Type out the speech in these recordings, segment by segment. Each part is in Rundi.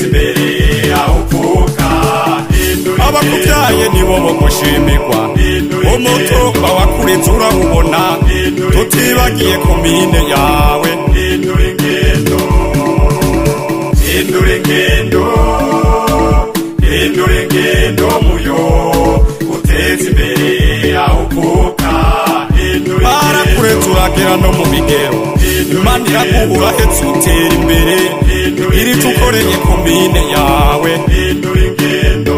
Uteze imbere aho uvuka. Abakuvyaye nibo bo gushimirwa, umutumba wakureze urawubona, tutibagiye komine yawe. Hindura ingendo, hindura ingendo, hindura ingendo muyo, uteze imbere aho uvuka. Barakureze uragera no mu bigero, Imana iraguha urahetse utera imbere, irico ukoreye komine yawe. Hindura ingendo,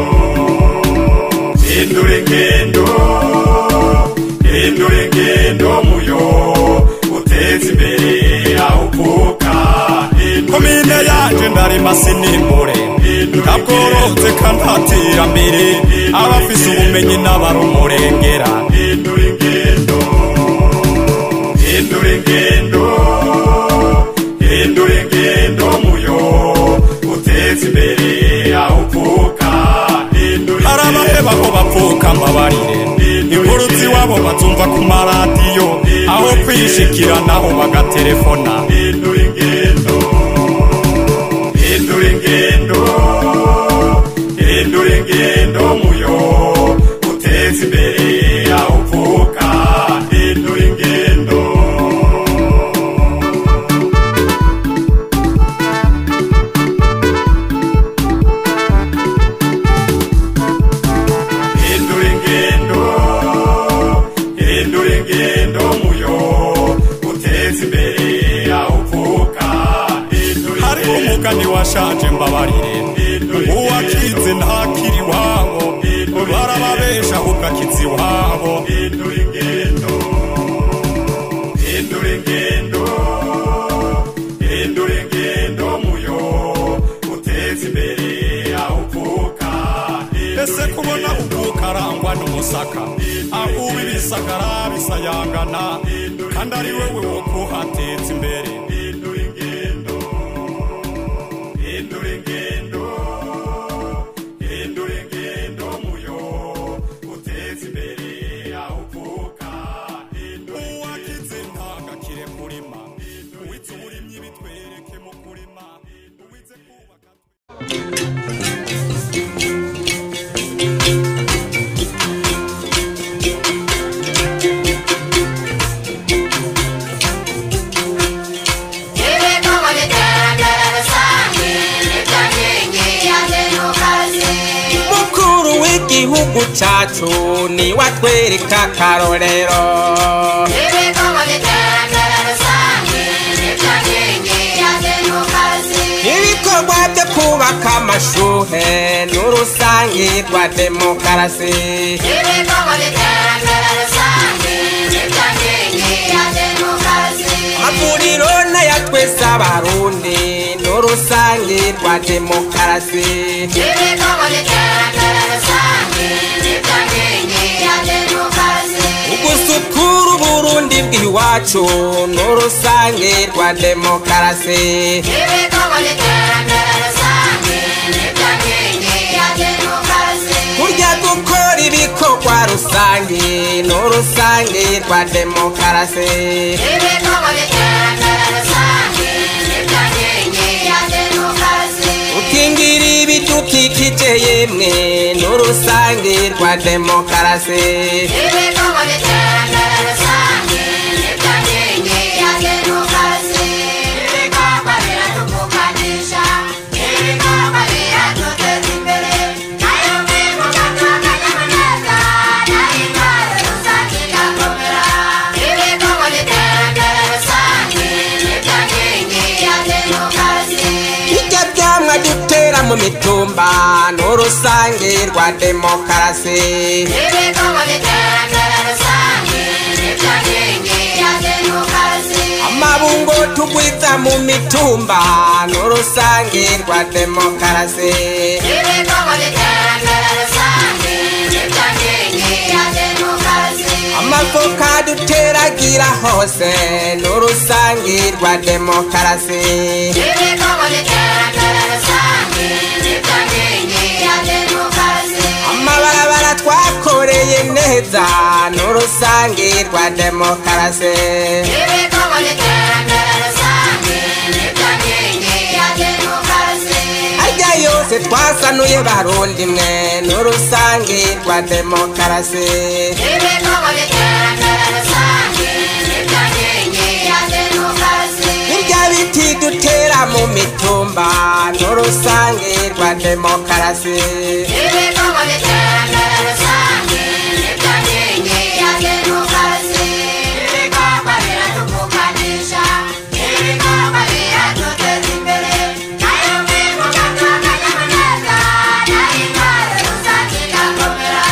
hindura ingendo, hindura ingendo muyo, uteze imbere aho uvuka. Komine yanje ndarima sinimbure, ndabworotse kandi haterambere, abafise ubumenyi n'abarumurengera. Hindura ingendo, hindura ingendo, hindura ingendo muyo, uteze imbere aho uvuka. Harabaheba aho bavuka mbabarire, inkuru z'iwabo bazumva ku maradiyo, aho kwishikira naho bagaterefona. Hindura ingendo, hindura ingendo, hindura ingendo muyo, uteze imbere aho uvuka. Hindura ingendo. Hindura ingendo, hindura ingendo muyo, uteze imbere aho uvuka. Hariho umugani washaje mbabarire, uwakize ntakiri iwabo, barababesha ahubwo akize iwabo. Hindura ingendo, hindura ingendo, hindura ingendo muyo, uteze imbere aho uvuka. Ese kubona uvuka arangwa n'umusaka, aho uba ibisagara bisayangana, kandi ari wewe wo kuhateza imbere. Hindura ingendo, hindura ingendo, hindura ingendo muyo, uteze imbere aho uvuka. Uwakize ntagakire kurima, uwize uburimyi bitwereke mu kurima, uwize kubaka. Ibikorwa by'iterambere rusange nibyo nkingi ya demokarasi. Mukuru w'igihugu cacu ni watwereka akarorero. Ibikorwa by'iterambere rusange nibyo nkingi ya demokarasi. Ibikorwa byo kubaka amashure n'urusangi rwa demokarasi. Ibikorwa by'iterambere rusange nibyo nkingi ya demokarasi. Amavuriro n'aya twese abarundi n'urusangi rwa demokarasi. Ibikorwa by'iterambere rusange nibyo nkingi ya demokarasi. Ugusukura Uburundi bw'iwacu n'urusangi rwa demokarasi. Ibikorwa by'iterambere rusange nibyo nkingi ya demokarasi. Kurya gukora ibikorwa rusangi n'urusangi rwa demokarasi. Ibikorwa by'iterambere rusange nibyo nkingi ya demokarasi. Ukingira ibidukikije yemwe n'urusangi rwa demokarasi. Ibikorwa by'iterambere rusange nibyo nkingi ya demokarasi. Ibikorwa biratuvukanisha, ibikorwa biraduteza imbere, nayo mwibuka akanyamuneza, nayo intwaro rusange igakomera. Ibikorwa by'iterambere rusange nibyo nkingi ya demokarasi. Bijya byamwa dutera mu mitumba n'urusangi rwa demokarasi. Ibikorwa by'iterambere rusange nibyo nkingi ya demokarasi. Amabungo tugwiza mu mitumba n'urusangi rwa demokarasi. Ibikorwa by'iterambere rusange nibyo nkingi ya demokarasi. Amavoka duteragira hose n'urusangi rwa demokarasi. Ibikorwa by'iterambere rusange nibyo nkingi ya demokarasi. Amabarabara twakoreye neza n'urusangi rwa demokarasi. Ibikorwa by'iterambere rusange nibyo nkingi ya demokarasi. Harya yose twasanuye Barundi mwe n'urusangi rwa demokarasi. Ibikorwa by'iterambere rusange nibyo nkingi ya demokarasi. Birya biti dutera mu mitumba n'urusangi rwa demokarasi. Ibikorwa by'iterambere rusange nibyo nkingi ya demokarasi. Ibikorwa biratuvuganisha, ibikorwa biraduteza imbere, nayo mwibuka tw'akanyamuneza, nayo intwaro rusange igakomera.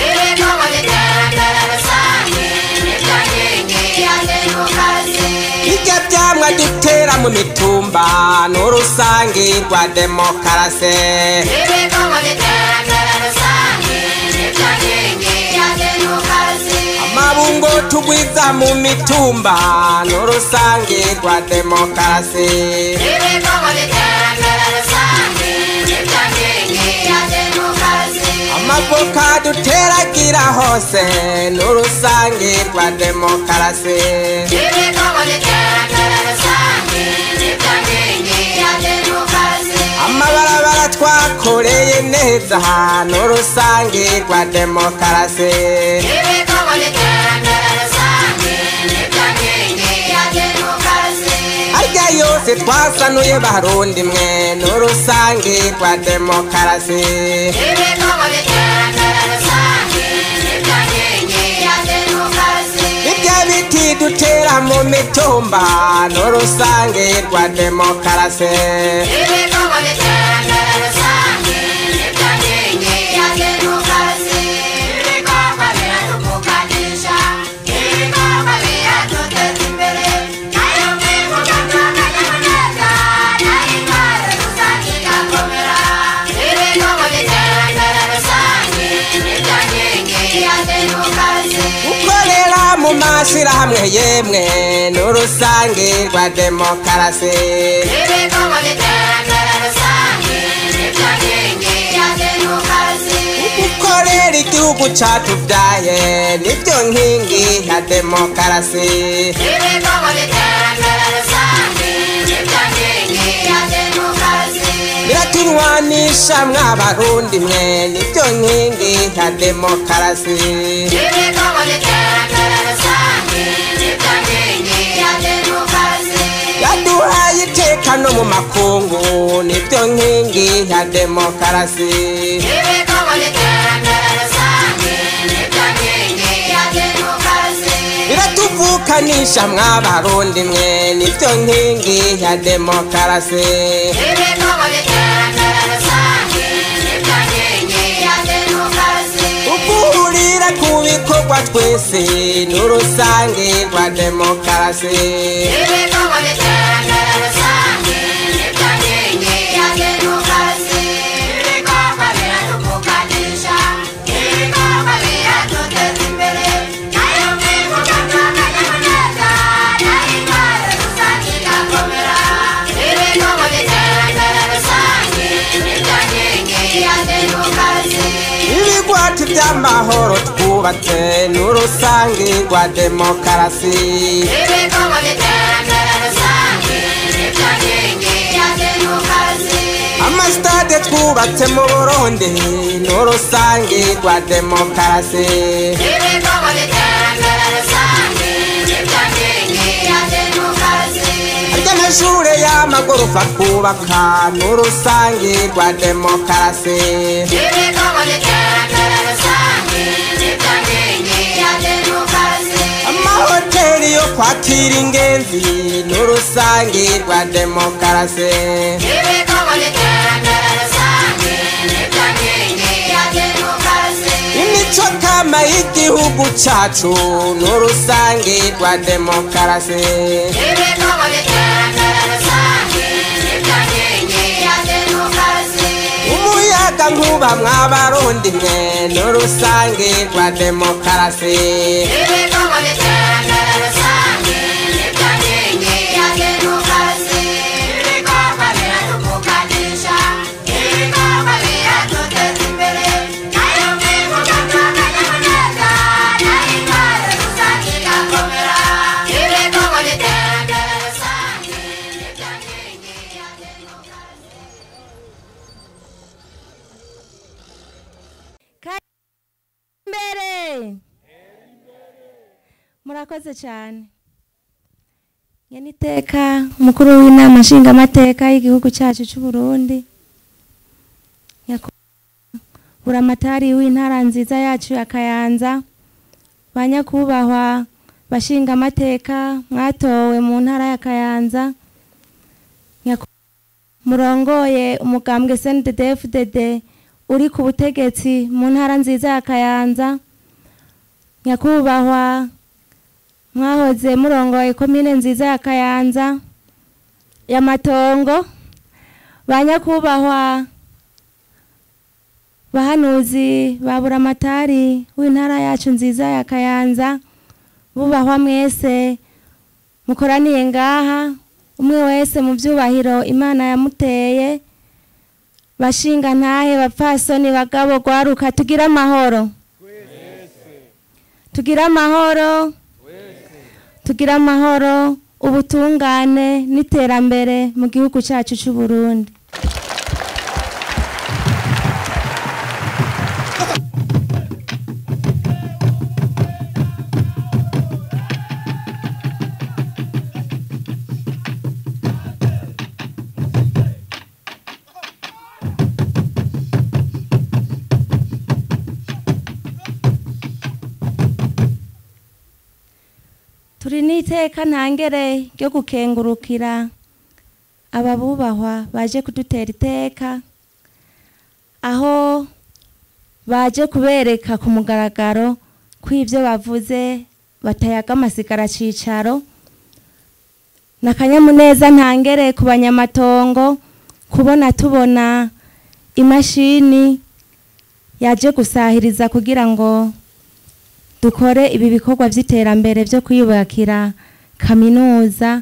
Ibikorwa by'iterambere rusange nibyo nkingi ya demokarasi. Birya vyamwa dutera mu mitumba n'urusangi rwa demokarasi. Ibikorwa by'iterambere rusange nibyo nkingi ya demokarasi. Amabungo tugwiza mu mitumba n'urusangi rwa demokarasi. Ibikorwa by'iterambere rusange nibyo nkingi ya demokarasi. Amavoka duteragira hose n'urusangi rwa demokarasi. Ibikorwa by'iterambere rusange nibyo nkingi ya demokarasi. Amabarabara twakoreye neza n'urusangi rwa demokarasi. Ibikorwa by'iterambere rusange nibyo nkingi ya demokarasi. Arya yose twasanuye Barundi mwe n'urusangi rwa demokarasi. Ibikorwa by'iterambere rusange nibyo nkingi ya demokarasi. Birya biti dutera mu mitumba n'urusangi rwa demokarasi. Ibikorwa by'iterambere rusange nibyo nkingi ya demokarasi. Ibikorwa biratuvuganisha, ibikorwa biraduteza imbere, nayo mwibuka tw'akanyamuneza, nayo intwaro rusange igakomera. Ibikorwa by'iterambere rusange nibyo nkingi ya demokarasi. Gukorera mu mashirahamwe yemwe n'urusangi rwa demokarasi. Ibikorwa by'iterambere rusange nibyo nkingi ya demokarasi. Gukorera igihugu catuvyaye nibyo nkingi ya demokarasi. Ibikorwa by'iterambere rusange nibyo nkingi ya demokarasi. Biraturwanisha mwabarundi mwe nibyo nkingi ya demokarasi. Ibikorwa by'iterambere rusange nibyo nkingi ya demokarasi. Yaduhaye iteka no mu makungu nibyo nkingi ya demokarasi. Ibikorwa by'iterambere rusange nibyo nkingi ya demokarasi. Biratuvukanisha mwabarundi mwe nibyo nkingi ya demokarasi. Ibikorwa by'iterambere rusange nibyo nkingi ya demokarasi. Uguhurira ku bikorwa twese n'urusangi rwa demokarasi. Ibikorwa by'iterambere rusange nibyo nkingi ya demokarasi. Ibikorwa biratuvuganisha, ibikorwa biraduteza imbere, nayo mwibuka tw'akanyamuneza, nayo intwaro rusange igakomera. Ibikorwa by'iterambere rusange nibyo nkingi ya demokarasi. Ibigwati vy'amahoro twubatse n'urusangi rwa demokarasi. Ibikorwa by'iterambere rusange nibyo nkingi ya demokarasi. Amasitade twubatse mu Burundi n'urusangi rwa demokarasi. Ibikorwa by'iterambere rusange nibyo nkingi ya demokarasi. Arya amashure y'amagorofa twubaka n'urusangi rwa demokarasi. Ibikorwa by'iterambere rusange nibyo nkingi ya demokarasi. Amahoteli yo kwakira ingenzi n'urusangi rwa demokarasi. Ibikorwa by'iterambere rusange nibyo nkingi ya demokarasi. Imico kama y'igihugu cacu n'urusangi rwa demokarasi. Ibikorwa by'iterambere rusange nibyo nkingi ya demokarasi. Umuyaga nkuba mwabarundi mwe n'urusangi rwa demokarasi. Ibikorwa by'iterambere rusange nibyo nkingi ya demokarasi. Ibikorwa biratuvuganisha, ibikorwa biraduteza imbere, nayo mwibuka tw'akanyamuneza, nayo intwaro rusange igakomera. Ibikorwa by'iterambere rusange nibyo nkingi ya demokarasi. Murakoze cyane. Nyeniteka umukuru w'inama nshingamateka y'igihugu cyacu cy'u Burundi, Buramatari w'intara nziza yacu ya Kayanza, banyakubahwa bashingamateka mwatowe mu ntara ya Kayanza, murongoye umugambwe CNDD-FDD uri ku butegetsi mu ntara nziza ya Kayanza, nyakubahwa mwahoze murongoye komine nziza ya Kayanza ya Matongo, banyakubahwa bahanuzi ba Buramatari w'intara yacu nziza ya Kayanza, bubahwa mwese mukoraniye ngaha, umwe wese mu byubahiro Imana yamuteye, bashinga ntahe, bapfasoni, bagabo, gwaruka, tugira amahoro, tugira amahoro, tugira amahoro, ubutungane n'iterambere mu gihugu cyacu cy'u Burundi. Turi n'iteka ntangere ryo gukengurukira ababubahwa baje kudutera iteka, aho baje kubereka ku mugaragaro ko ibyo bavuze batayaga amasigara cicaro. Nakanyamuneza ntangere ku banyamatongo kubona tubona imashini yaje gusahiriza kugira ngo dukore ibi bikorwa by'iterambere byo kwiyubakira kaminuza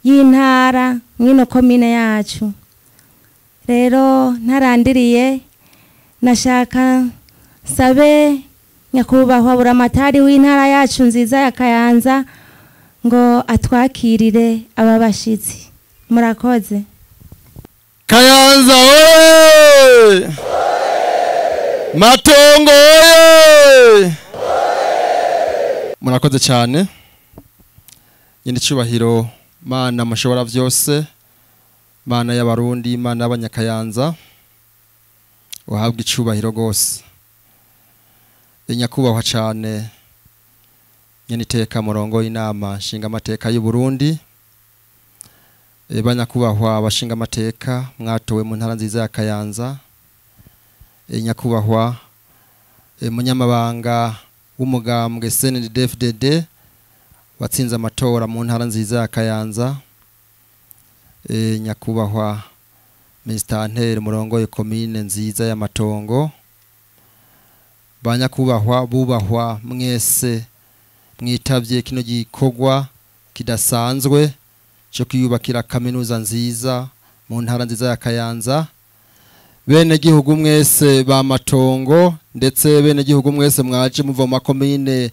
y'intara mwino komine yacu. Rero ntarandiriye, nashaka sabe nyakubahwa Buramatari w'intara yacu nziza ya Kayanza ngo atwakirire aba bashitsi. Murakoze. Kayanza oye! Matongo oye! Murakoze cyane. Nyine cyubahiro Mana mushobora byose, Mana y'abarundi, Mana y'abanyakayanza, uhabwa icubahiro gose. Nyakubahwa cyane nyine iteka murongo y'inama nshingamateka y'u Burundi, banyakubahwa abashingamateka mwatowe mu ntara nziza ya Kayanza, nyakubahwa munyamabanga w'umugambwe CNDD-FDD watsinze amatora mu ntara nziza ya Kayanza, nyakubahwa Ministanteri murongo komine nziza ya Matongo, banyakubahwa bubahwa mwese mwitavye kino gikorwa kidasanzwe cyo kwiyubakira kaminuza nziza mu ntara nziza ya Kayanza, bene gihugu mwese ba Matongo ndetse bene gihugu mwese mwaje muva mu makomine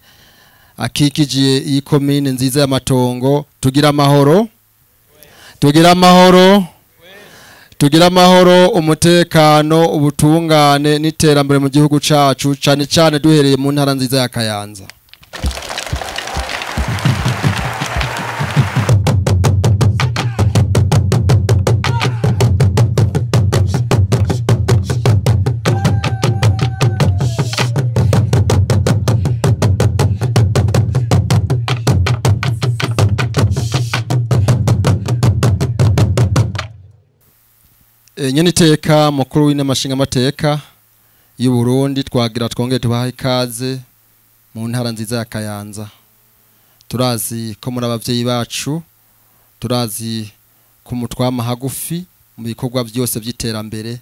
akikije iyi komine nziza ya Matongo, tugira amahoro, tugira amahoro, tugira amahoro, umutekano, ubutungane n'iterambere mu gihugu cacu, cyane cyane duhereye mu ntara nziza ya Kayanza. Nyeniteka mukuru w'inama nshingamateka y'u Burundi, twagira twongere tubaha ikaze mu ntara nziza ya Kayanza. Turazi ko muri abavyeyi bacu, turazi ko mutwama hagufi mu bikorwa byose by'iterambere,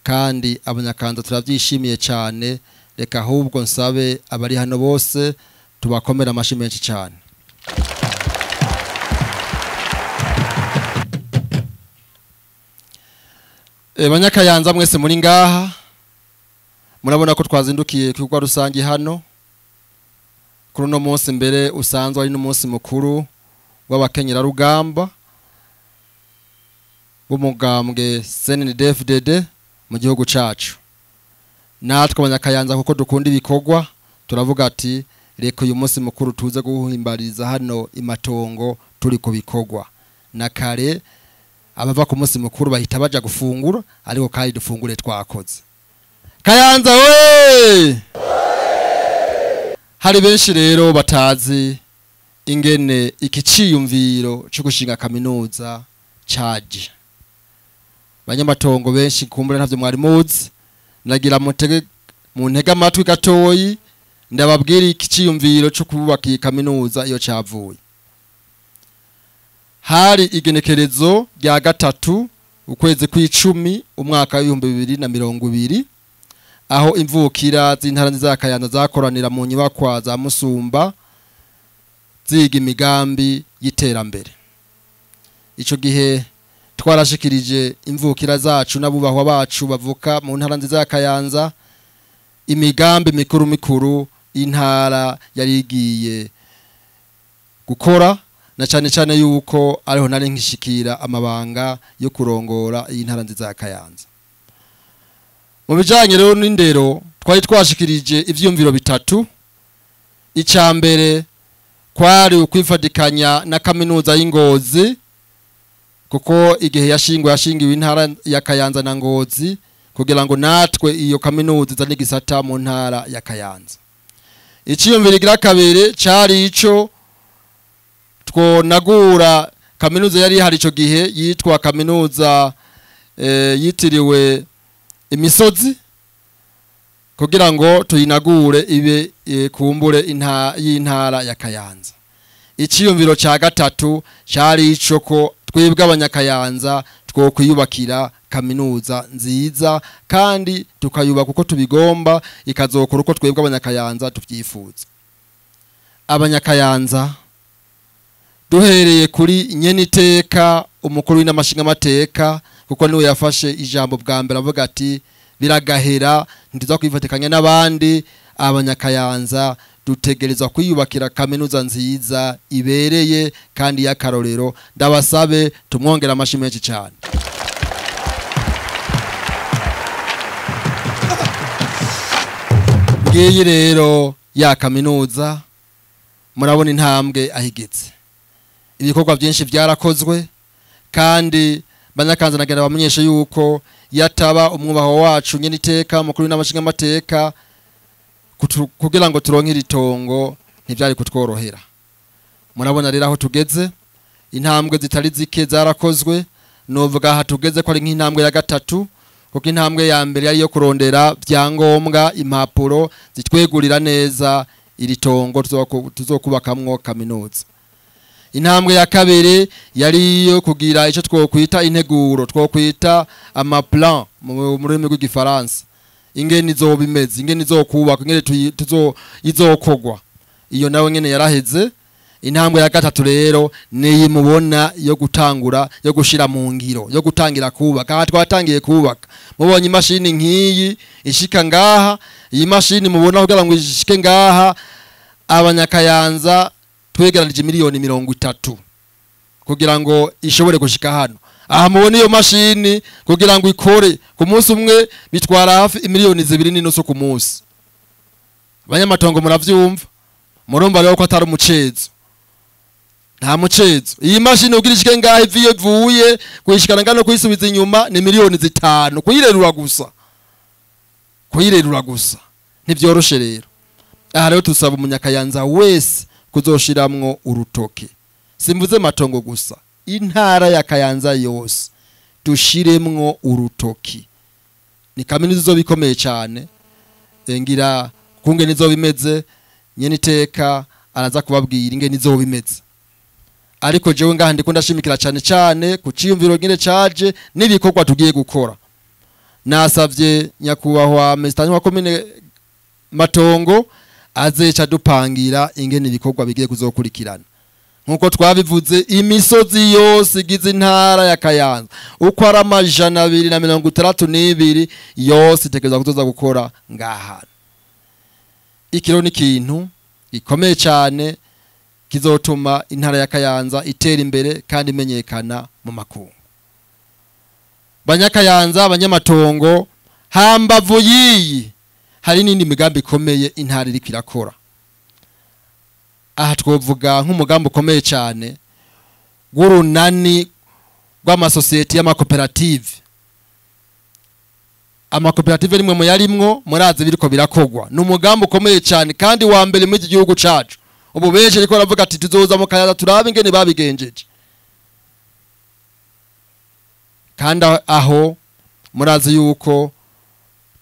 kandi abanyakayanza turabyishimiye cyane. Reka ahubwo nsabe abari hano bose tubakomera amashi menshi cyane. Banyakayanza mwese muri ngaha murabona ko twazindukiye ku rusangi hano kuri uno munsi mbere usanzwe ari n'umunsi mukuru w'abakenyera rugamba b'umugambwe CNDD-FDD mu gihugu cacu. Natwe abanyakayanza kuko dukunda ibikorwa turavuga ati Reka uyu munsi mukuru tuze guhimbariza hano imatongo turi ku bikorwa. Na kare abava ku munsi mukuru bahita baja gufungura, ariko kandi dufungure twakoze. Kayanza we! Hari benshi rero batazi ingene iki ciyumviro cyo gushinga kaminuza caje. Banyamatongo benshi kumbura ntavyo mwari muzi, nagira mutege mu ntega amatwi gatoyi ndababwira iki ciyumviro cyo kubaka iyi kaminuza iyo cavuye. Hari igenekerezo rya 3 ukwezi kw'icumi umwaka w'ibihumbi 2020, aho imvukira z'intara nziza Kayanza zakoranira mu nyubakwa za Musumba ziga imigambi y'iterambere. Ico gihe twarashikirije imvukira zacu n'abubahwa bacu bavuka mu ntara nziza Kayanza imigambi mikuru mikuru intara yari igiye gukora, na cyane cyane yuko ariho nari nkishikira amabanga yo kurongora iyi ntara nziza Kayanza. Mu bijanye rero n'indero twari twashikirije ivyumviro bitatu. Ica mbere kwari ukwifadikanya na kaminuza y'Ingozi, kuko igihe yashingwe yashingiwe intara ya Kayanza na Ngozi, kugira ngo natwe iyo kaminuza izane igisata mu ntara ya Kayanza. Iciyumviro igira kabiri cari ico twonagura kaminuza yari hari ico gihe yitwa kaminuza yitiriwe imisozi, kugira ngo tuyinagure ibe kumbure y'intara ya Kayanza. Iciyumviro ca gatatu cari ico ko twebwe abanyakayanza twokwiyubakira kaminuza nziza kandi tukayubaka uko tubigomba, ikazokora uko twebwe abanyakayanza tuvyifuza. Abanyakayanza duhereye kuri nyeniteka umukuru w'inamashinga mateka, kuko niwe yafashe ijambo bwa mbere avuga ati biragahera ntiza kwifatikanya n'abandi, abanyakayanza dutegerezwa kwiyubakira kaminuza nziza ibereye kandi y'akarorero. Ndabasabe tumwongera amashi menshi cyane. Ngiyi rero ya kaminuza murabona intambwe ahigitse, ibikorwa byinshi byarakozwe, kandi banyakanza nagenda bamenyeshe yuko yataba umwubaho wacu nyene iteka mukuru n'amashinga mateka kugira ngo turonke iritongo ntivyari kutworohera. Murabona rero aho tugeze, intambwe zitari zike zarakozwe. Novuga aha tugeze ko ari nk'intambwe ya gatatu, kuko intambwe ya mbere yari yo kurondera vyangombwa impapuro zitwegurira neza iritongo tuzokubakamwo kaminuza. Intambwe ya kabiri yari yo kugira ico twokwita integuro, twokwita ama plan mu rurimi rw'igifaransa, ingene izobimeze, ingene izokubakwa, ingene izokogwa. Iyo nawe ngene yaraheze. Intambwe ya gatatu rero niyi mubona yo gutangura, yo gushira mu ngiro, yo gutangira kubaka. Aha twatangiye kubaka, mubonye imashini nkiyi ishika ngaha. Iyi mashini mubona kugira ngo ishike ngaha, abanyakayanza twegeranije miliyoni 30 kugira ngo ishobore gushika hano. Aha mubona iyo mashini kugira ngo ikore ku munsi umwe bitwara hafi miliyoni 2.5 ku munsi. Abanyamatongo muravyumva, murumva rero ko atari umucezo. Nta mucezo. Iyi mashini ugira ishike ngaha iviye vuye kuyishikana ngano kuyisubiza inyuma ni miliyoni 5 kuyirerura gusa. Kuyirerura gusa ntivyoroshe rero. Aha rero tusaba umunyakayanza wese kuzoshiramwo urutoke. Simvuze matongo gusa, intara ya Kayanza yose dushiremwo urutoki. Ni kaminuza izobikomeye cyane, ngira kungene izobimeze nyene iteka araza kubabwira ingene izobimeze. Ariko jewe ngaha ndiko ndashimikira cyane cyane ku ciyumviro nyene caje n'ibikorwa tugiye gukora. Nasavye nyakubahwa Mr. wa komine Matongo azeca dupangira ingene ibikorwa bigiye kuzokurikirana. Nkuko twabivuze, imisozi yose igize intara ya Kayanza uko ari 262 yose itegerezwa kuzoza gukora ngaha. Ikiro ni ikintu gikomeye cyane kizotuma intara ya Kayanza itera imbere kandi imenyekana mu makungu. Banyakayanza, abanyamatongo, hambavu yiyi hari n'indi migambi ikomeye intara iriko irakora. Aha twovuga nk'umugambi ukomeye cyane w'urunani rw'amasosiyete y'amakoperative. Amakoperative rimwe mu yarimwo murazi biriko birakogwa, ni umugambi ukomeye cyane kandi wa mbere muri iki gihugu cacu. Ubu benshi ariko baravuga ati tuzoza mu Kayanza turabe ingene babigenjeje. Kandi aho murazi yuko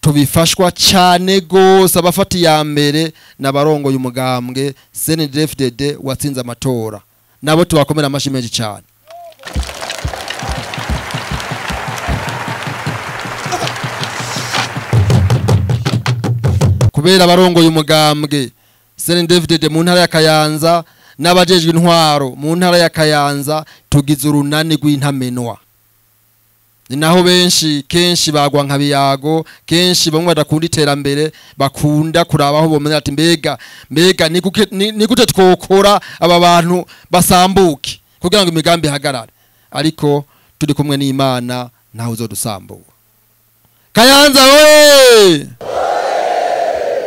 tubifashwa cyane gose, abafata iya mbere n'abarongoye umugambwe CNDD-FDD watsinze amatora, nabo tubakomera amashi menshi cyane. Kubera abarongoye umugambwe CNDD-FDD mu ntara ya Kayanza n'abajejwe intwaro mu ntara ya Kayanza tugize urunani rw'intamenwa. Ni naho benshi kenshi bagwa nka biyago, kenshi bamwe badakunda iterambere, bakunda kurabaho bomenya ati mbega ni gute twokora aba bantu basambuke kugira ngo imigambi ihagarare. Ariko turi kumwe n'Imana ntawe uzodusambura. Kayanza we!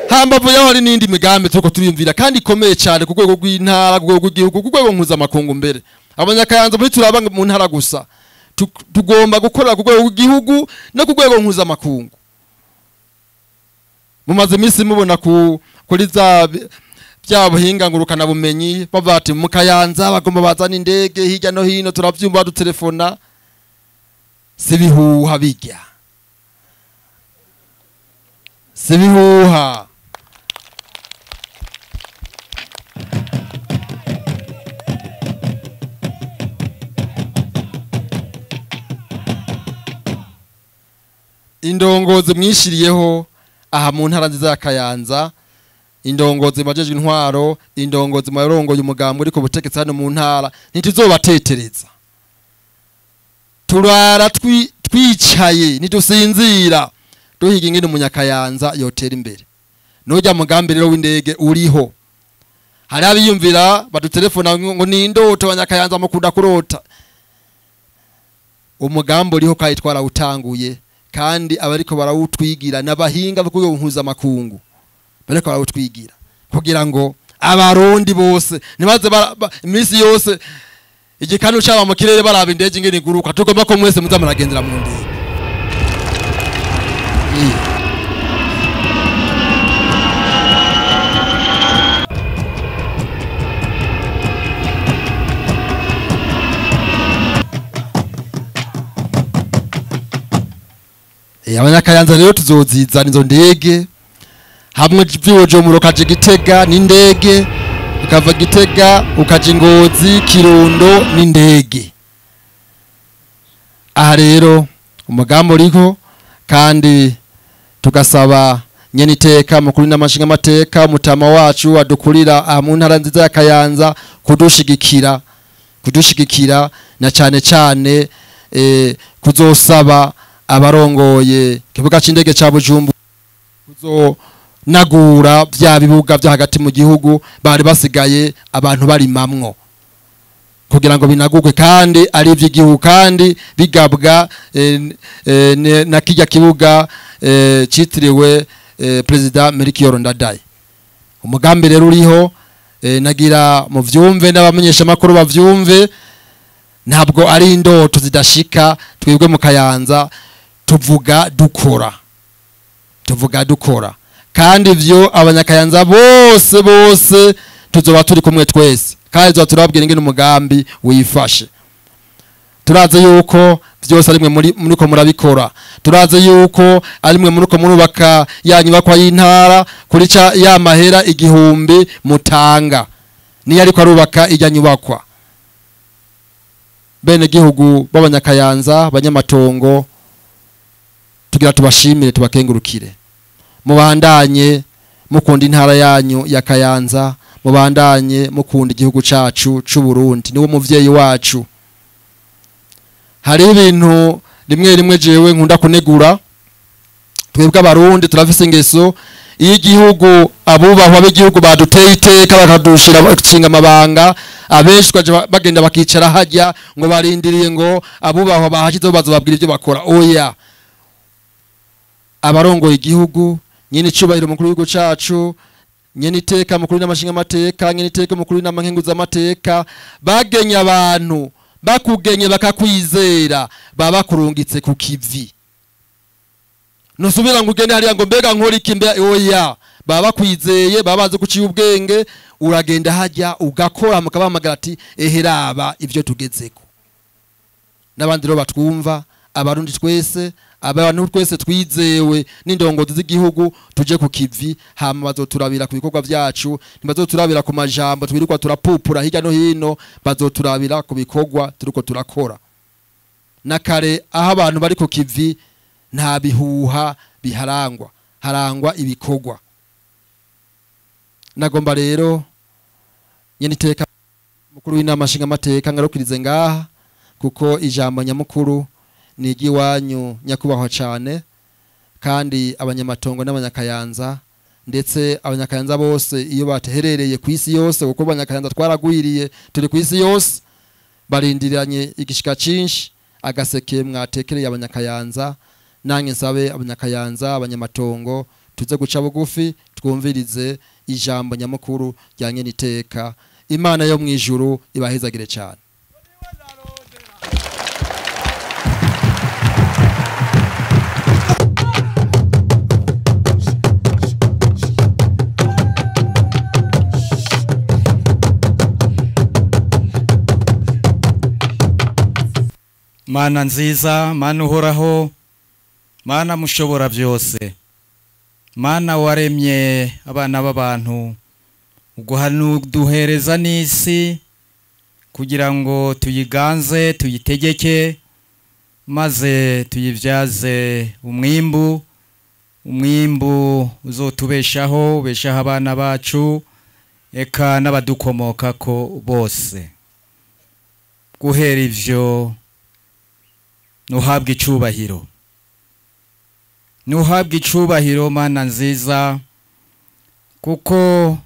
Hambavu yaho hari n'indi migambi turiko turiyumvira kandi ikomeye cyane ku rwego rw'intara, ku rwego rw'igihugu, ku rwego mpuzamakungu. Mbere abanyakayanza muri turaba mu ntara gusa, tugomba gukora ku rwego rw'igihugu no ku rwego mpuzamakungu. Mumaze iminsi mubona kuri za bya buhinga ngurukana bumenyi bavuga ati mu Kayanza bagomba bazana indege hirya no hino, turavyumva dutelefona. Si bihuha bijya, si bihuha. Indongozi mwishiriyeho aha mu ntara nziza ya Kayanza, indongozi majejwe intwaro, indongozi marongo y'umugambo uri ku butegetsi hano mu ntara, ntituzobatetereza. Turara twicaye ntidusinzira duhiga ingene umunyakayanza yotera imbere. Nujya mugambi rero w'indege uriho, hari abiyumvira badutelefona ngo ni indoto abanyakayanza mukunda kurota. Umugambi uriho kandi twarawutanguye, kandi abariko barawutwigira n'abahinga bo mpuzamakungu bariko barawutwigira kugira ngo abarundi bose nibaze iminsi yose igikanu cyaba mu kirere baraba indege ingene iguruka. Tugomba ko mwese muza muragendera mu ndege. Abanyakayanza rero tuzozizana izo ndege hamwe vy'Ubujumbura ukaja Gitega n'indege, ukava Gitega ukaja Ngozi, Kirundo n'indege. Aha rero umugambi uriho, kandi tugasaba nyene iteka mukuru n'amashinga amateka mutama wacu adukurira aha mu ntara nziza ya Kayanza kudushigikira na cyane cyane kuzosaba abarongoye kibuga c'indege ca Bujumbura kuzonagura vya bibuga vya hagati mu gihugu bari basigaye abantu barimamwo kugira ngo binagurwe kandi ari ivy'igihugu kandi bigabwa na kijya kibuga citiriwe President Melchior Ndadaye. Umugambi rero uriho, nagira mu vyumve n'abamenyesha makuru bavyumve, ntabwo ari indoto zidashika. Twebwe mu Kayanza tuvuga dukora, tuvuga dukora, kandi ivyo abanyakayanza bose bose tuzoba turi kumwe twese, kandi tuzoba turababwira ingene umugambi wifashe. Turaze yuko vyose ari mwe muriko murabikora, turaze yuko ari mwe muriko murubaka ya nyubakwa y'intara kuri ca ya mahera 1000 mutanga niyo ariko arubaka ijya nyubakwa. Bene gihugu b'abanyakayanza banyamatongo, tugira tubashimire tubakengurukire. Mubandanye mukunda intara yanyu ya Kayanza, mubandanye mukunda igihugu cacu c'u Burundi, niwo muvyeyi wacu. Hari ibintu rimwe rimwe jewe nkunda kunegura. Twebwe abarundi turafise ingeso iyo igihugu abubahwa b'igihugu baduteye iteka bakadushira bakinga amabanga, abenshi bagenda bakicara hajya ngo barindiriye ngo abubahwa bahashizeho bazobabwira ibyo bakora. Oya, abarongoye igihugu nyine icubahiro mukuru w'igihugu cacu Nyene iteka mukuru n'amashinga amateka, nyene iteka mukuru n'amankenguza amateka, bagenye abantu bakugenye bakakwizera, baba kurungitse ku kivi. Nusubira ngo ugende hariya ngo mbega nkora iki, mbe oya, baba bakwizeye, baba bazi kuciye ubwenge, uragenda hajya ugakora mukabahamagara ati eheraba ivyo tugezeko. N'abandi rero batwumva, abarundi twese, abantu twese twizewe n'indongozi z'igihugu, tuje ku kivi, hama bazoturabira ku bikorwa vyacu, ntibazoturabira ku majambo twirirwa turapupura hirya no hino, bazoturabira ku bikorwa turiko turakora. Na kare aho abantu bari ku kivi nta bihuha biharangwa, harangwa ibikorwa. Nagomba rero nyene iteka mukuru w'inama nshingamateka ngarukirize ngaha, kuko ijambo nyamukuru ni iry'iwanyu nyakubahwa cane, kandi abanyamatongo n'abanyakayanza, ndetse abanyakayanza bose iyo bateherereye ku isi yose, kuko abanyakayanza twaragwiriye turi ku isi yose, barindiranye igishika cinshi agaseke mwatekereye abanyakayanza. Nange nsabe abanyakayanza, abanyamatongo, tuze guca bugufi twumvirize ijambo nyamukuru rya nyene iteka. Imana yo mwijuru ibahezagire cyane. Mana nziza, Mana uhoraho, Mana mushobora byose, Mana waremye abana b'abantu, uguhanuduhereza n'isi kugira ngo tuyiganze, tuyitegeke, maze tuyibyaze umwimbu, umwimbu uzotubeshaho, ubeshaho abana bacu eka n'abadukomokako bose. Guhera ivyo nuhabwa icubahiro, nuhabwa icubahiro Mana nziza, kuko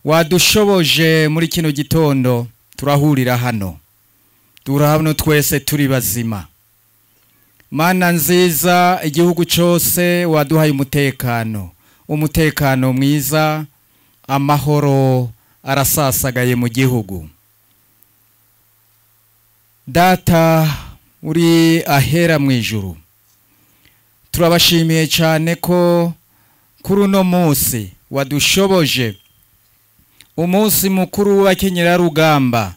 wadushoboje muri kino gitondo turahurira hano, turahano twese turi bazima. Mana nziza, igihugu cyose waduhaye umutekano, umutekano mwiza, amahoro arasasagaye mu gihugu. Data uri ahera mu ijuru, turabashimiye cyane ko kuri uno munsi wadushoboje umunsi mukuru w'abakenyerarugamba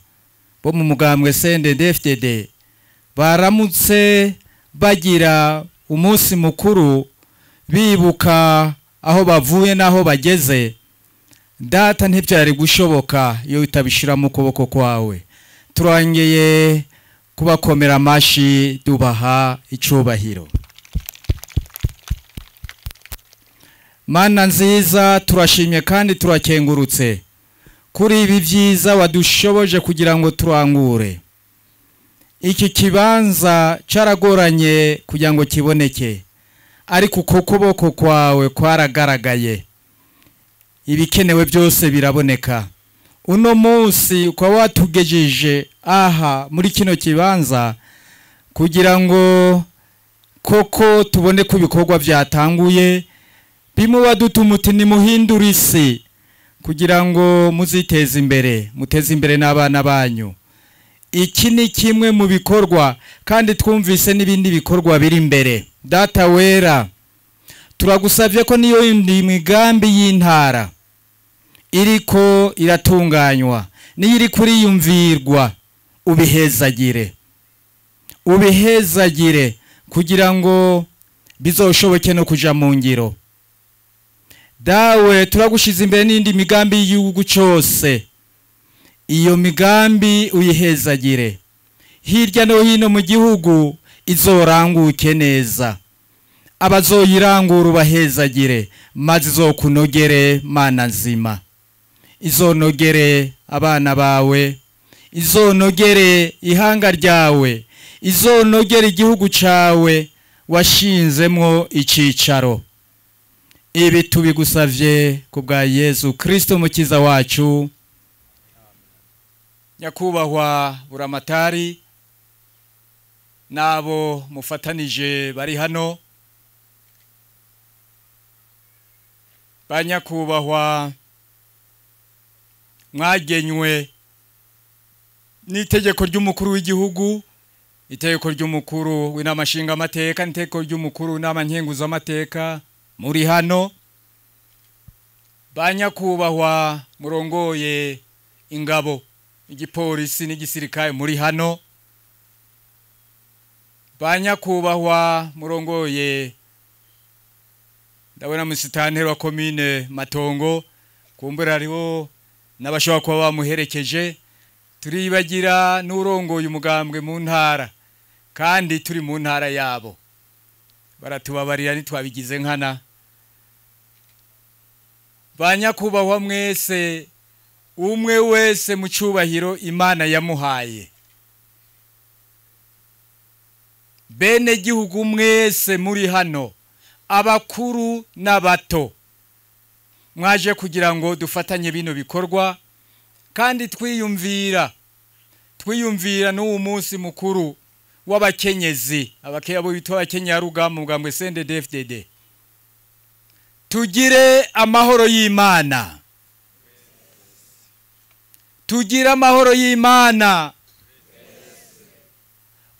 bo mu mugambwe CNDD-FDD baramutse bagira umunsi mukuru bibuka aho bavuye n'aho bageze. Data ntibyari gushoboka iyo utabishira mu kuboko kwawe. Turangeye kubakomera amashi dubaha icubahiro. Mana nziza, turashimye kandi turakengurutse kuri ibi byiza wadushoboje kugira ngo turangure. Iki kibanza caragoranye kugira ngo kiboneke, ariko uko kuboko kwawe kwaragaragaye, ibikenewe byose biraboneka. Uno munsi ukaba watugejeje aha muri kino kibanza kugira ngo koko tubone ko ibikorwa byatanguye, bimuba dutumuti ni muhindura isi kugira ngo muziteze imbere, muteze imbere n'abana banyu. Iki ni kimwe mu bikorwa, kandi twumvise n'ibindi bikorwa biri imbere. Data wera, turagusavye ko niyo indi migambi y'intara iriko iratunganywa, niyo iri kuriyumvirwa, ubihezagire, ubihezagire kugira ngo bizoshoboke no kuja mu ngiro. Dawe, turagushize imbere n'indi migambi y'igihugu cyose, iyo migambi uyihezagire hirya no hino mu gihugu, izoranguke neza, abazoyirangura ubahezagire, maze izokunogere Mana nzima, izonogere abana bawe, izonogere ihanga ryawe, izonogere igihugu cawe washinzemwo icicaro. Ibi tubigusavye kubwa Yesu Kristo mukiza wacu. Nyakubahwa Buramatari nabo mufatanije bari hano, Banyakubahwa mwagenywe n'itegeko ry'umukuru w'igihugu, itegeko ry'umukuru w'inama nshingamateka, n'itegeko ry'umukuru w'inama nkenguzamateka muri hano. Banyakubahwa murongoye ingabo, igipolisi n'igisirikare muri hano. Banyakubahwa murongoye, ndabona musitanteri wa komine Matongo, kumbura hariho n'abashobora kuba bamuherekeje. Turibagira n'urongoye umugambwe mu ntara, kandi turi mu ntara yabo, baratubabarira ntitwabigize nkana. Banyakubahwa mwese, umwe wese mu cyubahiro Imana yamuhaye, bene gihugu mwese muri hano, abakuru n'abato, mwaje kugira ngo dufatanye bino bikorwa, kandi twiyumvira n'uwo munsi mukuru w'abakenyezi, abo bitwa abakenyarugamba mu mugambwe CNDD-FDD. Tugire amahoro y'Imana, tugire amahoro y'Imana.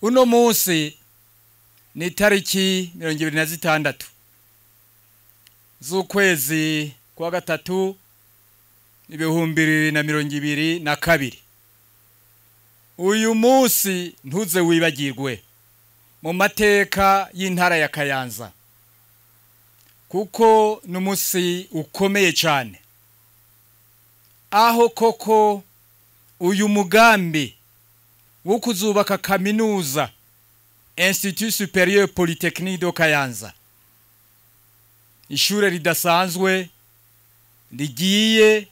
Uno munsi ni tariki 26 z'ukwezi kwa gatatu 2022. Uyu munsi ntuze wibagirwe mu mateka y'intara ya Kayanza, kuko n'umunsi ukomeye cyane, aho koko uyu mugambi wo kuzubaka kaminuza Institut Supérieur Polytechnique de Kayanza, ishure ridasanzwe rigiye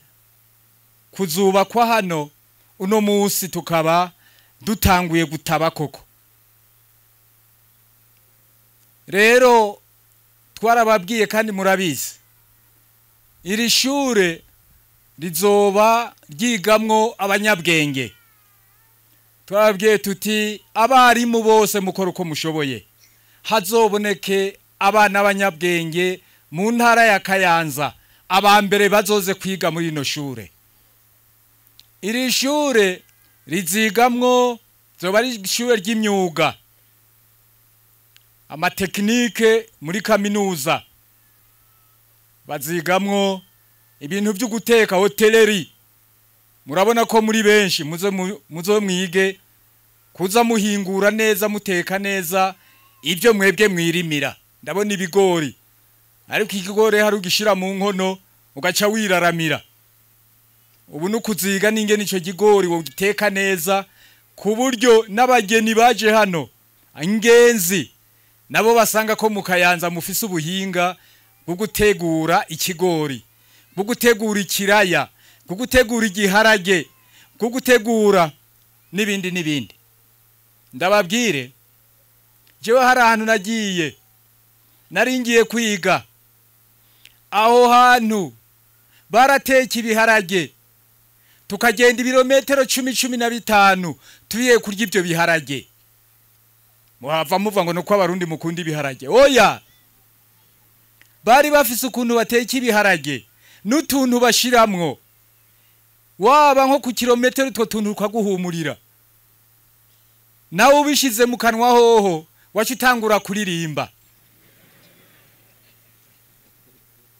kuzubakwa hano, uno munsi tukaba dutanguye gutaba koko. Rero twarababwiye kandi murabizi, iri shure rizoba ryigamwo abanyabwenge. Twababwiye tuti abarimu bose mukora uko mushoboye, hazoboneke abana b'abanyabwenge mu ntara ya Kayanza, abambere bazoze kwiga muri ino shure. Iri shure rizigamwo, zoba ari ishure ry'imyuga, amatekinike muri kaminuza, bazigamwo ibintu byo guteka, hoteleri. Murabona ko muri benshi muzo mwige kuza muhingura neza, muteka neza ibyo mwebwe mwirimira. Ndabona ibigori, ariko ikigori hari ugishira mu nkono ugaca wiraramira. Ubu nukuziga ninge nico gigori wogiteka neza, ku buryo n'abageni baje hano ingenzi nabo basanga ko mu Kayanza mufise ubuhinga bwo gutegura ikigori, bwo gutegura ikiraya, bwo gutegura igiharage, bwo gutegura n'ibindi n'ibindi. Ndababwire, jewe hari ahantu nagiye, naringiye kwiga, aho hantu barateka ibiharage, tukagenda ibirometero 10-15 tuye kurya ibyo biharage. Muhava muva ngo nuko abarundi mukunda ibiharage. Oya, bari bafise ukuntu bateka ibiharage n'utuntu bashiramwo, waba nko ku kilometero utwo tuntu ukaguhumurira, nawe ubishize mu kanwa hoho wacu utangura kuririmba.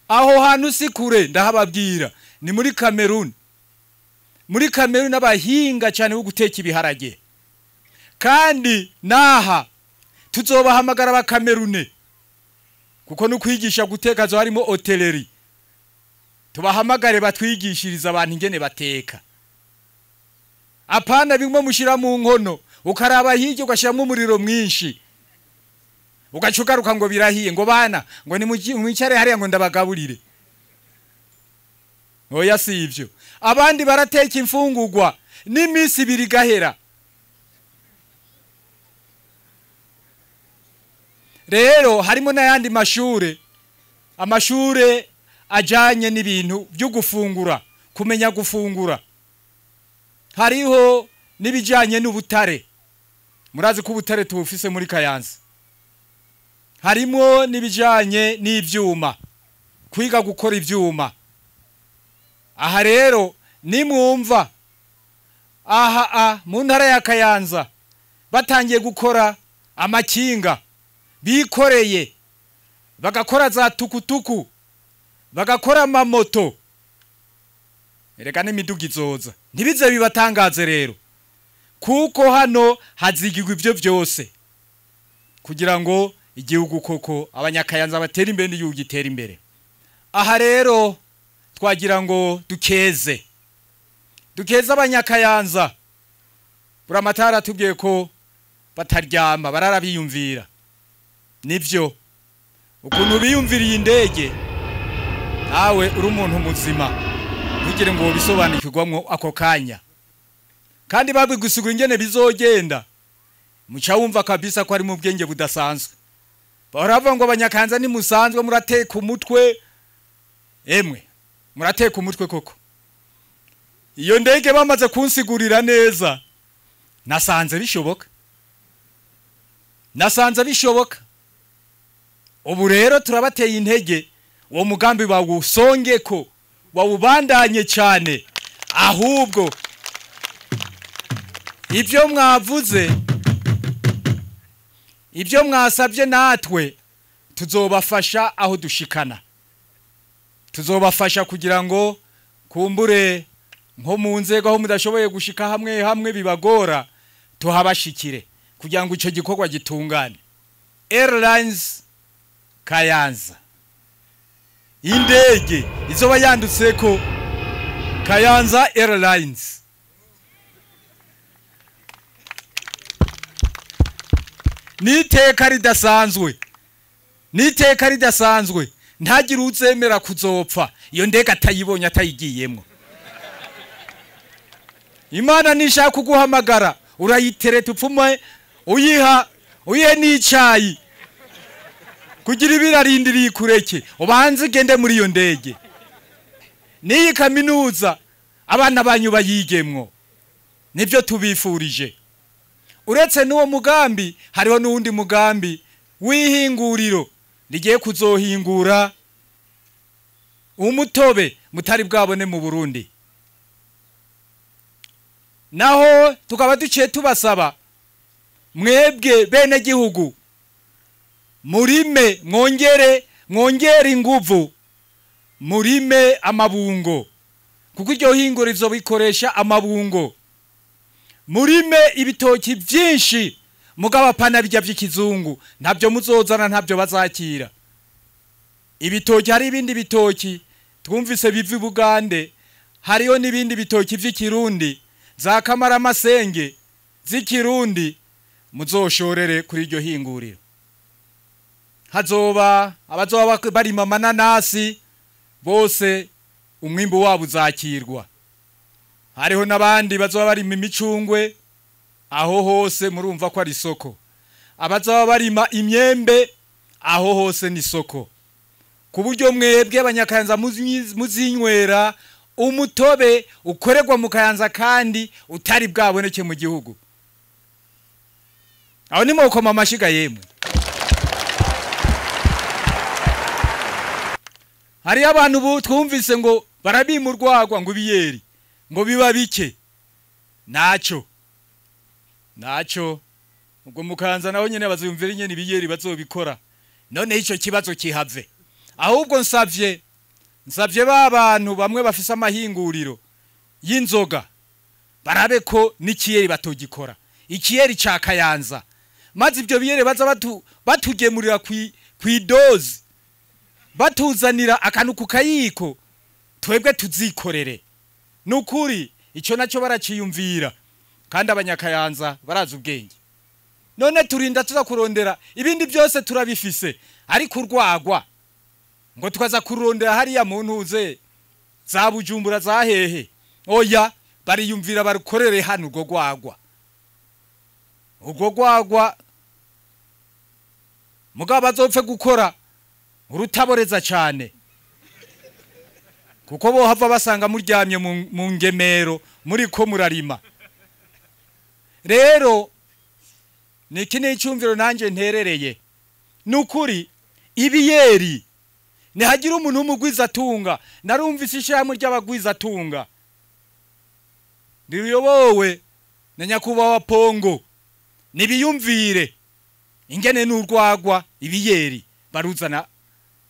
Aho hantu si kure, ndahababwira, ni muri Cameroon. Muri Cameroon abahinga cyane bo guteka ibiharage, kandi naha tuzobahamagara ba Cameroon, kuko no kwigisha guteka zo harimo hoteleri. Tubahamagare batwigishiriza abantu ingene bateka. Apana bimwe mushira mu nkono, ukaraba hiryo ugashiramo umuriro mwinshi, ugacugaruka ngo birahiye, ngo bana ngo nimwicare hariya ngo ndabagaburire. Oya, si ivyo. Abandi barateka imfungurwa n'imisi ibiri gahera. Rero harimo n'ayandi mashure, amashure ajanye n'ibintu byo gufungura, kumenya gufungura. Hariho n'ibijanye n'ubutare. Murazi ko ubutare tubufise muri Kayanza. Harimo n'ibijanye n'ivyuma, kwiga gukora ivyuma. Aha rero nimwumva aha mu ntara ya Kayanza batangiye gukora amakinga bikoreye, bagakora za tukutuku, bagakora amamoto, ereka n'imiduga izoza. Ntibize bibatangaze rero, kuko hano hazigirwa ivyo vyose kugira ngo igihugu koko abanyakayanza batera imbere n'igihugu gitera imbere. Aha rero twagira ngo dukeze abanyakayanza. Buramatari atubwiye ko bataryama, bararabiyumvira. Nivyo, ukuntu biyumviriye indege, nawe uri umuntu muzima ntugire ngo bisobanukirwamwo ako kanya, kandi babigusigura ingene bizogenda, muca wumva kabisa ko ari mu bwenge budasanzwe. Baravuga ngo abanyakanza ni musanzwe murateka umutwe. Emwe murateka umutwe koko. Iyo ndege bamaze kunsigurira neza, nasanze bishoboka. Nasanze bishoboka. Ubu rero turabateye intege, uwo mugambi bawusongeko, wawubandanye cyane. Ahubwo ibyo mwavuze, ibyo mwasabye, natwe tuzobafasha aho dushikana. Tuzobafasha kugira ngo kumbure nko mu nzego aho mudashoboye gushika hamwe hamwe bibagora, tuhabashikire kugira ngo ico gikorwa gitungane. Airlines Kayanza, indege izoba yanditseko Kayanza Airlines. Niteka ridasanzwe, niteka ridasanzwe, ntagire uzemera kuzopfa iyo ndege atayibonye atayigiyemwo. Imana nishaka kuguhamagara urayitereta upfume uyiha uyihe n'icayi kugira ibirarindiriye ikureke, ubanze ugende muri iyo ndege. N'iyi kaminuza abana banyu bayigemwo, nivyo tubifurije. Uretse n'uwo mugambi, hariho n'uwundi mugambi w'ihinguriro rigiye kuzohingura umutobe mutari bwabone mu Burundi. Naho tukaba duciye tubasaba mwebwe bene gihugu murime, mwongere inguvu, murime amabungo, kuko iryo hinguriro rizobikoresha amabungo. Murime ibitoki byinshi, mugabo apana bijya by'ikizungu, ntabyo muzozana, ntabyo bazakira. Ibitoki, hari ibindi bitoki twumvise biva i Bugande, hariyo n'ibindi bitoki vy'ikirundi za kamaramasenge z'ikirundi, muzoshorere kuri iryo hinguriro. Hazoba abazoba barima amananasi bose umwimbu wabo uzakirwa. Hariho n'abandi bazoba barima imicungwe, aho hose murumva ko ari isoko. Abazoba barima imyembe, aho hose ni isoko. Ku buryo mwebwe abanyakayanza muzinywera umutobe ukorerwa mu Kayanza kandi utari bwaboneke mu gihugu. Aho ni mukoma amashiga yemwe. Hari abantu ubu twumvise ngo barabima urwagwa ngo ibiyeri ngo biba bike. Naco ubwo mukanza naho nyene bazumvira nyene ibiyeri bazobikora. None ico kibazo kihave. Ahubwo nsavye ba bantu bamwe bafise amahinguriro y'inzoga barabe ko n'ikiyeri batogikora, ikiyeri ca Kayanza, maze ibyo biyeri baza batugemurira kw'idozi, batuzanira akantu ku kayiko, twebwe tuzikorere. Nukuri ico naco baraciyumvira, kandi abanyakayanza barazi ubwenge. None turinda tuza kurondera ibindi byose turabifise, ariko urwagwa ngo tukaza kurondera hariya mu ntuze za Bujumbura za hehe. Oya, bariyumvira barukorere hano urwo rwagwa. Urwo rwagwa mugabo bazopfe gukora urutaboreza cyane, kuko bo hava basanga muryamye mu ngemero muri ko murarima. Rero niki ni icyumviro nanje nterereye, nukuri ibiyeri Nihagira umuntu w'umugwizatunga, narumvise ishyirahamwe ry'abagwizatunga riyobowe na nyakubahwa Pongo, nibiyumvire ingene n'urwagwa ibiyeri baruzana,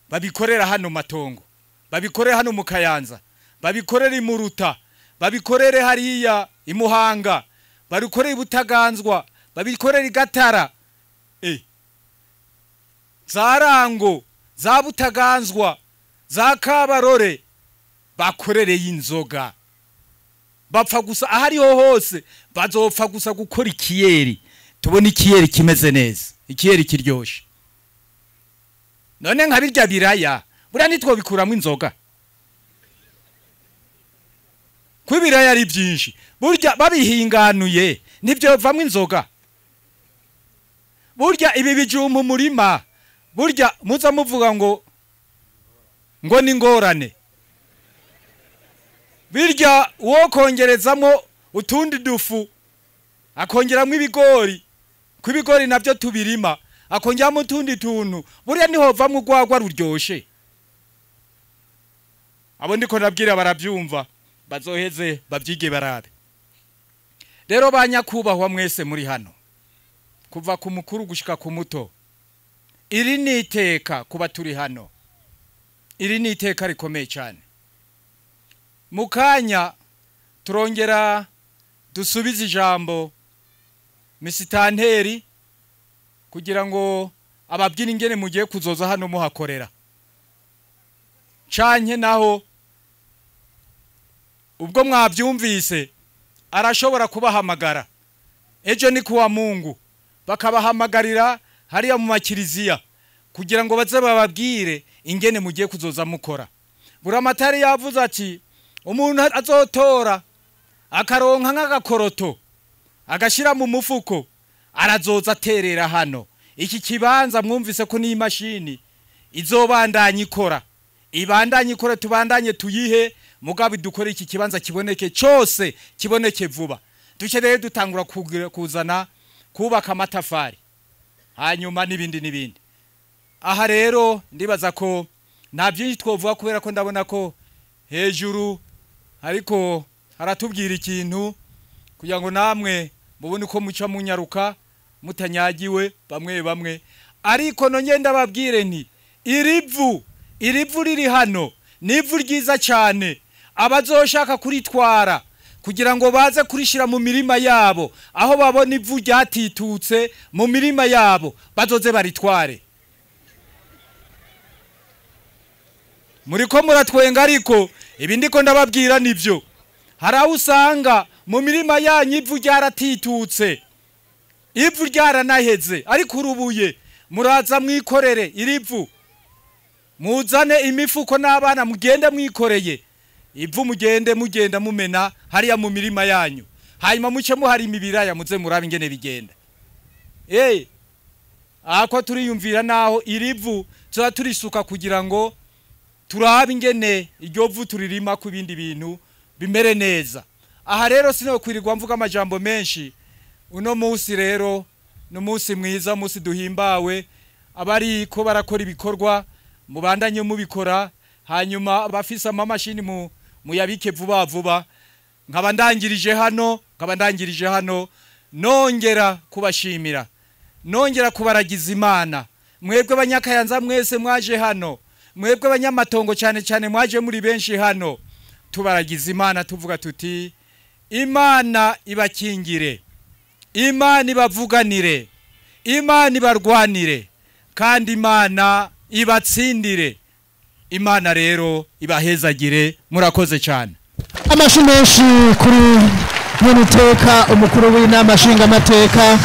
babikorera hano matongo, babikorera hano mu Kayanza, babikorera imuruta, babikorere hariya imuhanga, babikorere ibutaganzwa, babikorere igatara, zarango, za butaganzwa, za kabarore, bakorereye inzoga. Bapfa gusa ahariho hose bazopfa gusa gukora ikiyeri, tubona ikiyeri kimeze neza, ikiyeri kiryoshe. None nka birya biraya buriya nitwo inzoga, ko ibiraya ari byinshi burya babihinganuye nibyo bavamwo inzoga. Burya ibi bijumba umurima burya muza muvuga ngo ni ngorane, birya wo kongerezamo utundi dufu, akongeramo ibigori, ko ibigori nabyo tubirima, akongeramo utundi tuntu, burya niho vamwe urwagwa ruryoshe. Abo ndiko nabwira barabyumva, bazoheze babyige barabe. Rero banyakubahwa mwese muri hano, kuva ku mukuru gushika ku muto, iri ni iteka kuba turi hano, iri ni iteka rikomeye cyane. Mukanya turongera dusubize ijambo misitanteri kugira ngo ababwira ingene mugiye kuzoza hano muhakorera, canke naho ubwo mwabyumvise arashobora kubahamagara ejo ni kuwa Mungu, bakabahamagarira hariya mu makiriziya kugira ngo baze bababwire ingene mugiye kuzoza mukora. Buramatari yavuze ati umuntu azotora akaronka nk'agakoroto agashira mu mufuko arazoza aterera hano. Iki kibanza mwumvise ko ni imashini izobandanya ikora, ibandanye ikora, tubandanye tuyihe, mugabe dukore iki kibanza kiboneke cyose, kiboneke vuba. Duce rero dutangura kuzana kubaka amatafari hanyuma n'ibindi n'ibindi. Aha rero ndibaza ko nta byinshi twovuga kubera ko ndabona ko hejuru ariko haratubwira ikintu kugira ngo namwe mubone uko muca munyaruka mutanyagiwe bamwe bamwe. Ariko nonye ndababwire nti irivu riri hano ni ivu ryiza cyane, abazoshaka kuritwara kugira ngo baze kurishira mu mirima yabo, aho babona ivu ryatitutse mu mirima yabo bazoze baritware. Muriko muratwenga ariko ibi ndiko ndababwira nivyo. Hari aho usanga mu mirima yanyu ivu ryaratitutse, ivu ryaranaheze, ariko urubuye muraza mwikorere irivu, muzane imifuko n'abana mugende mwikoreye ivu, mugende mugenda mumena hariya mu mirima yanyu, hanyuma muce muhari imibiraya muze murabe ingene bigenda. Ako turiyumvira naho irivu tuza turisuka kugira ngo turabe ingene iryo vu turirima ku bindi bintu bimere neza. Aha rero sinokwirirwa mvuga amajambo menshi. Uno munsi rero ni umunsi mwiza, umunsi duhimbawe, abari ko barakora ibikorwa mubandanye mubikora, hanyuma abafise amamashini muyabike vuba vuba. Nkaba ndangirije hano nongera kubashimira, nongera kubaragiza Imana. Mwebwe abanyakayanza mwese mwaje hano, mwebwe abanyamatongo cyane cyane mwaje muri benshi hano, tubaragiza Imana tuvuga tuti Imana ibakingire, Imana ibavuganire, Imana ibarwanire, kandi Imana ibatsindire. Imana rero ibahezagire. Murakoze cyane. Amashi menshi kuri nyeniteka umukuru w'inama nshingamateka.